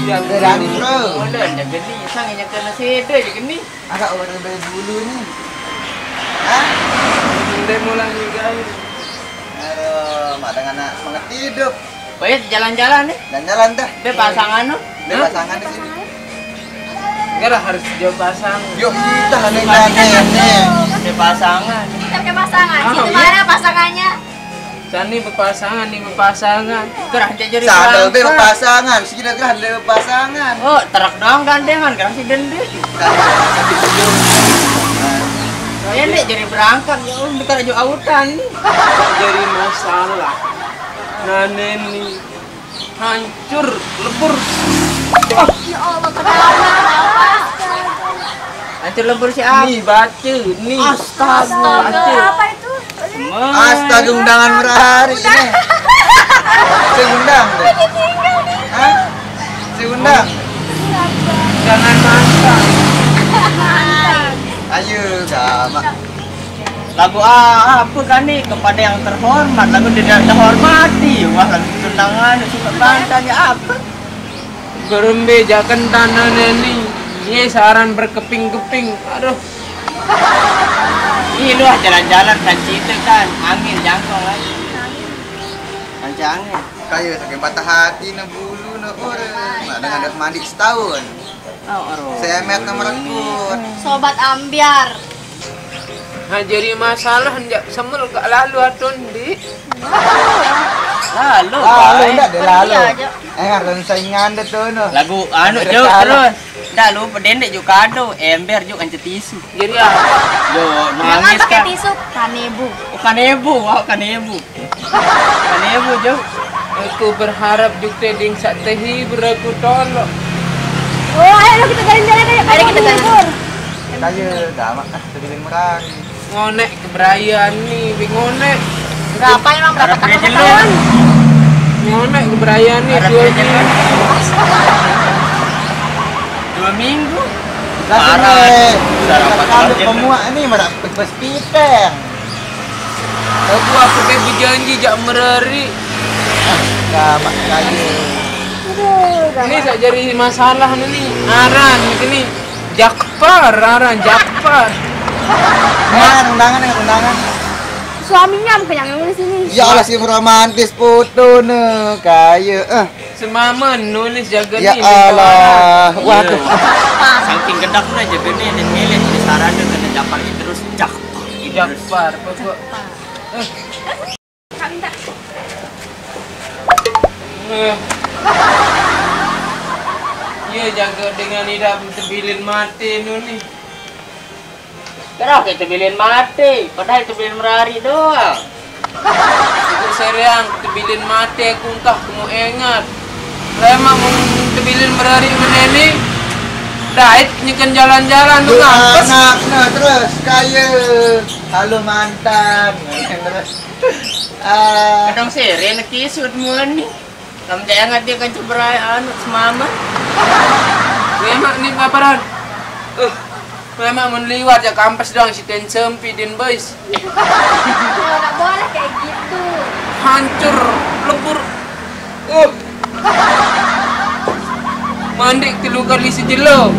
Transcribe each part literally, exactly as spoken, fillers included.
Berani, bro. Udah, udah gini, sang yang kena sede aja gini. Agak orang dari bulu nih. Hah? Ndek mulai nih, guys. Aduh, mak dengan anak semangat hidup. Oh ya, jalan-jalan nih. Jalan-jalan dah. Be pasangan lu. Be pasangan di sini. Enggak lah, harus jauh pasang. Yuk, kita aneh-aneh. Be pasangan. Kita pakai pasangan. Ah, situ iya. Mana pasangannya? Sani berpasangan, nih berpasangan. Gerah jadi sadel be berangkat. Berpasangan, sini gerah be berpasangan. Oh, truk doang gandengan, gerah si dende. Saya nih jadi berangkat, ya Allah, bentar aja autan nih. Jadi masalah. Nah, Neni hancur lebur. Ya Allah, kenapa? Hancur lebur si apa? Nih baca, nih. Astaga. Astaga, apa itu? Astaga, undangan merari ini. Saya undang tuh. Hah? Saya undang. Jangan makan. Ayo, gamak. Lagu a-, apa kan nih kepada yang terhormat, lagu tidak terhormati. Wah, lagu tunangan, suka bantan ya apa? Gerembe jaken tanane nih. Ye saran berkeping-keping. Aduh. Ih, lu ah jalan-jalan kan cinta kan, angin jangkau kan. Kancang angin. Kayu saking patah hati na bulu na orang. Nah, dengan ada mandi setahun. Oh, orang. Semet nomor akun. Sobat ambiar. Nah, jadi masalah ndak semel gak lalu atun di. Lalu, lalu, baik. Ndak deh, lalu. Pergi aja. Eh, harus saingan deh tuh, no. Lagu anu, Juk, terus. Ndak lu pedendek juk kado, ember juk ance tisu. Jadi apa? Yo, jangan nangis pakai kan. Tisu, kanebu. Oh, kanebu, wow, kanebu. Kanebu, Juk. Aku berharap juk teding sak tehi beraku tolok. Oh, ayo kita jalan-jalan ayo. Ayo kita jalan. Kayu, gamak, ah, tebiling merari. Ngonek keberayaan nih, bing ngonek. Berapa emang, berapa tahun? Ngonek keberayaan nih, dua minggu. Dua minggu? Parah. Udah rapat kalau pemuak ini, merah pepes piteng. Aku, aku kayak berjanji jak merari. Ah, gamak lagi. Ini sak jadi masalah nih, nih. Aran, ini. Jakpar, aran Jakpar. Nah, undangan, undangan. Suaminya bukan yang nulis ini. Ya Allah, si romantis foto ne, kayu, eh. Semama nulis jaga. Ya nih, Allah, waduh. Saking gedaknya jaga nih, dan milih di sarana kena Jakpar terus Jakpar. Jakpar, pokok. Eh. Kak, minta. Eh. Iya, jaga dengan idam tebilin mati nu nih. Terus kita bilin mati, padahal itu bilin merari doang. Itu seriang, tebilin mati aku entah kamu ingat. Lemak mau tebilin merari meneni. Dait nyekan jalan-jalan tuh ngampes. Anak, nah, terus kaya halo mantan. Terus Ah. Kadang sere na kisut muan ni. Kamu jangan dia kan cebrai anu semama. Lemak ni paparan. Eh, lemak mun liwat ya kampas doang si ten sempi din boys. Ya, nggak boleh kayak gitu. Hancur, lebur. Uh. Mandi tilu kali sejelo.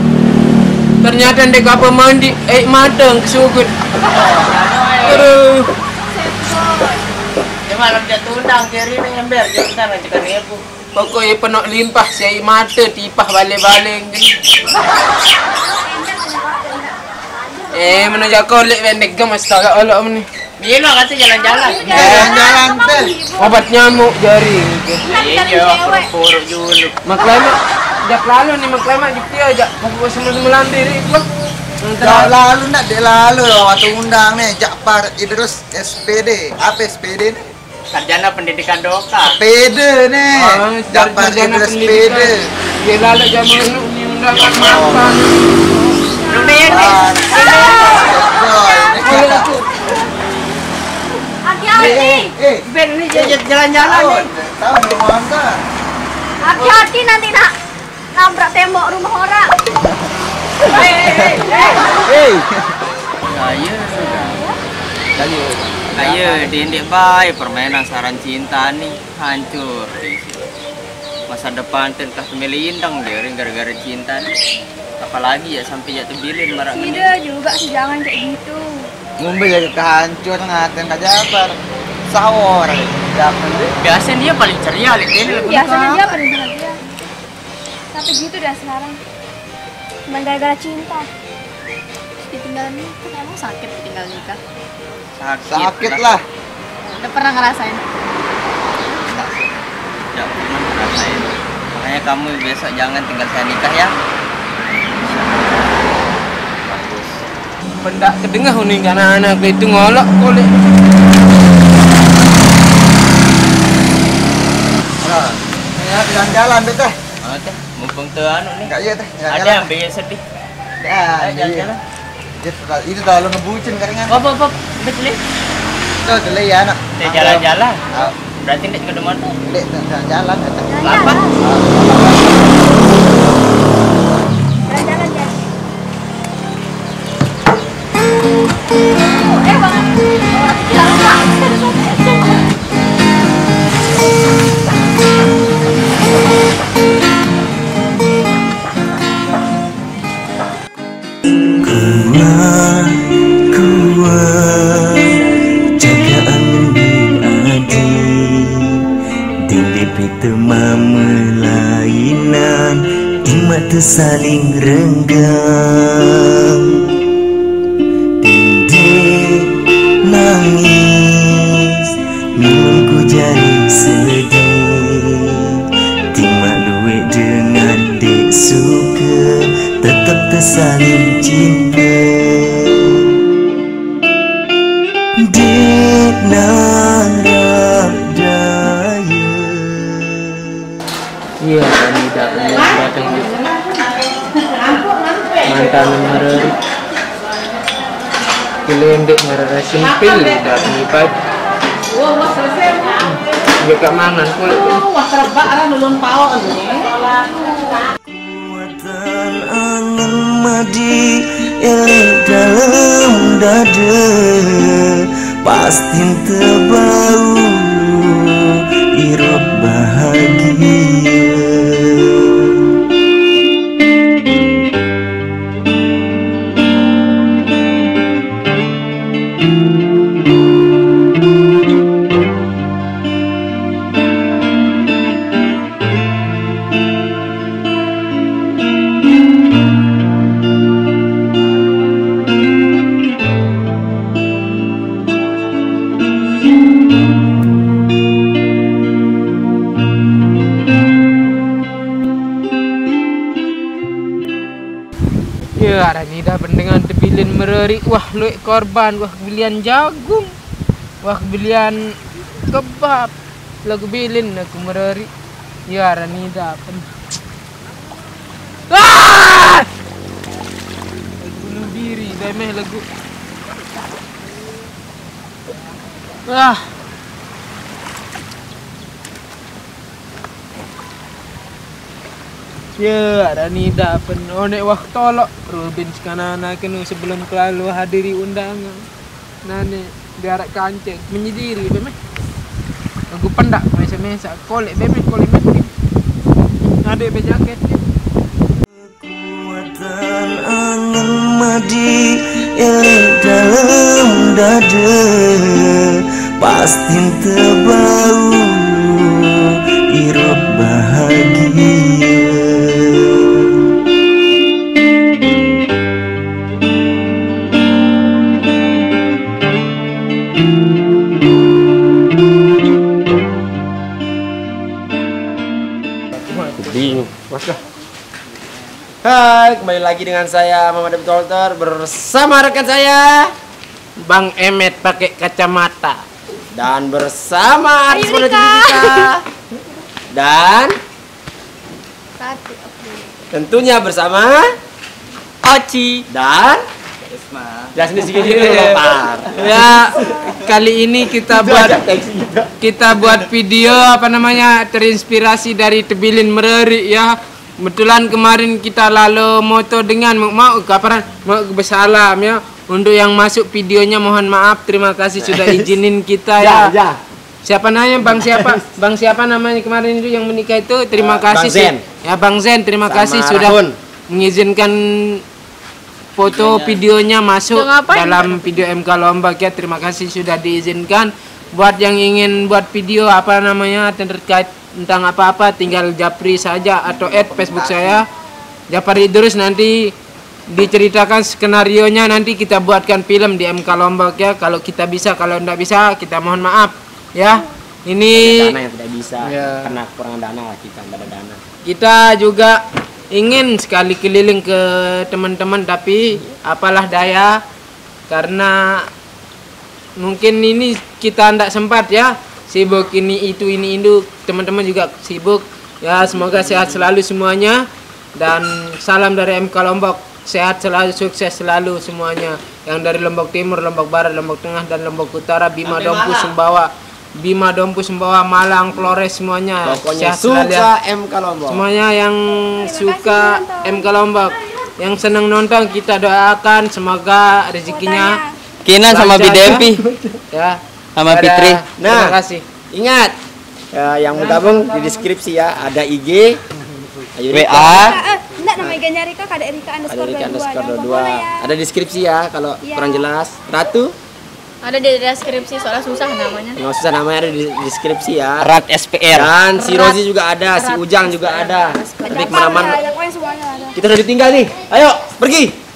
Ternyata ndek apa mandi, eh mateng kesugut. Aduh. Ya malam dia tundang kiri nih ember, dia kan aja kan ibu. Pokoknya penuh limpah, saya mata tipah bale-bale. Eh, mana jakor lek pendek gem astaga Allah ni. Iya, lo kata jalan-jalan. Jalan-jalan teh. Obat nyamuk jari. Iya, iya, poro-poro dulu. Mak Lemak, jak lalu nih Mak Lemak, jak dia, jak. Mau gua semel-semelan diri gua. Jak lalu nak, dek lalu, waktu undang nih, Jakpar Idrus S P D. Apa S P D nih? Sarjana Pendidikan Doka. Pede nih. Oh, Jakpar sarjana Idrus pendidikan. Pede. Dia lalu zaman lu ni undangan makan. Lu beda. Ah, ini. Hati-hati. Eh, eh, eh. Ben ni jalan-jalan ni. Tahu, tahu belum makan. Hati-hati nanti nak nabrak tembok rumah orang. Hei, hei, hei. Hei. Ayo. Ayo. Ayo, dendek bae permainan saran cinta ni hancur. Masa depan ten kah temelindang je gara-gara cinta ni. Apalagi ya sampai jatuh bilin marah. Sida juga sih, jangan kayak gitu. Ngumbe jaga kehancur ngaten ka Japar. Sawor. Biasanya dia paling ceria, Lek. Ini lebih biasanya dia paling bahagia. Tapi gitu dah sekarang. Cuma gara-gara cinta. Ditinggal nikah, emang sakit ditinggal nikah? Sakit. Sakit lah. Udah pernah ngerasain? Tidak pernah ngerasain. Makanya kamu besok jangan tinggal saya nikah ya. Bagus. Pendak kedengah uning anak-anak itu ngolok kulit. Nah, ya, jalan-jalan deh teh. Oke, mumpung tuh anu nih. Enggak iya teh. Ada yang biasa sedih. Ya, iya. Jalan-jalan. Dia terlalu, itu terlalu ngebucin karingan. Pop, pop, pop. Betul. Tuh, dulu ya anak. Dia jalan-jalan. Ah. Berarti dia juga demen tuh. Dia jalan-jalan ya. Lapar. Jalan-jalan ya. Eh, Bang. Kuat, kuat, jagaan di adi. Dinding pita mamelainan, imat tu saling renggang. Dinding nangis, minum ku jadi sedih. Timak luit dengan dek suka, tetap tersalin cinta. Dek narap daya. Iya, kami dak datang mantan mereri. Kelendek mereri sempil dak nipat. Dia kat mangan kulit tu. Wah, terebak lah belum tahu ni. Kuatan angen madi elek dalam dada, pastin tebau irot bahagia. Ya, arah ni dah pendengar tebilin mereri. Wah, luik korban. Wah, belian jagung. Wah, belian kebab. Lagu bilin aku mereri. Ya, arah ni dah pen- Ah! Bunuh diri, demeh lagu. Ah. Ya, arah ni dah pen- onek wah tolok. Rubin sekanana kenu sebelum kelalu hadiri undangan. Nane, biarak kanceng, menyendiri, beme. Lagu pendak, mesa-mesa, kolek, beme, kolek, beme. Nade be jaket, ya. Kuatan angen madi, elek dalam dada, pastin tebau, irot bahagia. Sedih. Hai, kembali lagi dengan saya, Muhammad Abdul Tolter, bersama rekan saya, Bang Emet pakai kacamata. Dan bersama artis pada kita. Dan Satu, oke. Tentunya bersama Oci dan Isma. Ya, sini sedikit dulu, Pak. Ya, kali ini kita buat, kita buat video, apa namanya, terinspirasi dari Tebilin Mereri, ya. Kebetulan kemarin kita lalu moto dengan mau, mau kaparan, mau bersalam, ya. Untuk yang masuk videonya, mohon maaf, terima kasih sudah izinin kita, ya. Ya, ya. Siapa namanya, Bang siapa? Bang siapa namanya kemarin itu yang menikah itu? Terima kasih. Bang Zen. Ya, Bang Zen, terima kasih sudah mengizinkan foto videonya masuk dalam video M K Lombok ya. Terima kasih sudah diizinkan. Buat yang ingin buat video apa namanya terkait tentang apa-apa, tinggal japri saja atau add Facebook saya, Japar Idrus. Nanti diceritakan skenarionya, nanti kita buatkan film di M K Lombok ya. Kalau kita bisa, kalau ndak bisa kita mohon maaf ya. Ini dana yang tidak bisa, ya, karena kurang dana lah, kita nggak ada dana. Kita juga ingin sekali keliling ke teman-teman, tapi apalah daya, karena mungkin ini kita ndak sempat ya, sibuk ini itu ini itu, teman-teman juga sibuk ya. Semoga sehat selalu semuanya dan salam dari M K Lombok. Sehat selalu, sukses selalu semuanya, yang dari Lombok Timur, Lombok Barat, Lombok Tengah, dan Lombok Utara. Bima Dompu Sumbawa, Bima Dompu Sumbawa, Malang, Flores, semuanya. Pokoknya sehat selalu ya. M K Lombok. Semuanya yang suka M K Lombok, yang senang nonton, kita doakan semoga rezekinya Kinan sama Bidempi ya, sama Fitri. Nah, terima kasih. Ingat, ya, yang mau gabung di deskripsi ya, ada I G, W A. Eh, eh, enggak, nama I G-nya Rika, K D Rika underscore dua dua. Ada deskripsi ya kalau kurang jelas. Ratu? Ada di deskripsi, soalnya susah namanya. Nggak susah, namanya ada di deskripsi ya. Rat S P R. Dan si Rozi juga ada, si Ujang juga ada. Tapi kemana-mana. Kita udah ditinggal nih. Ayo, pergi.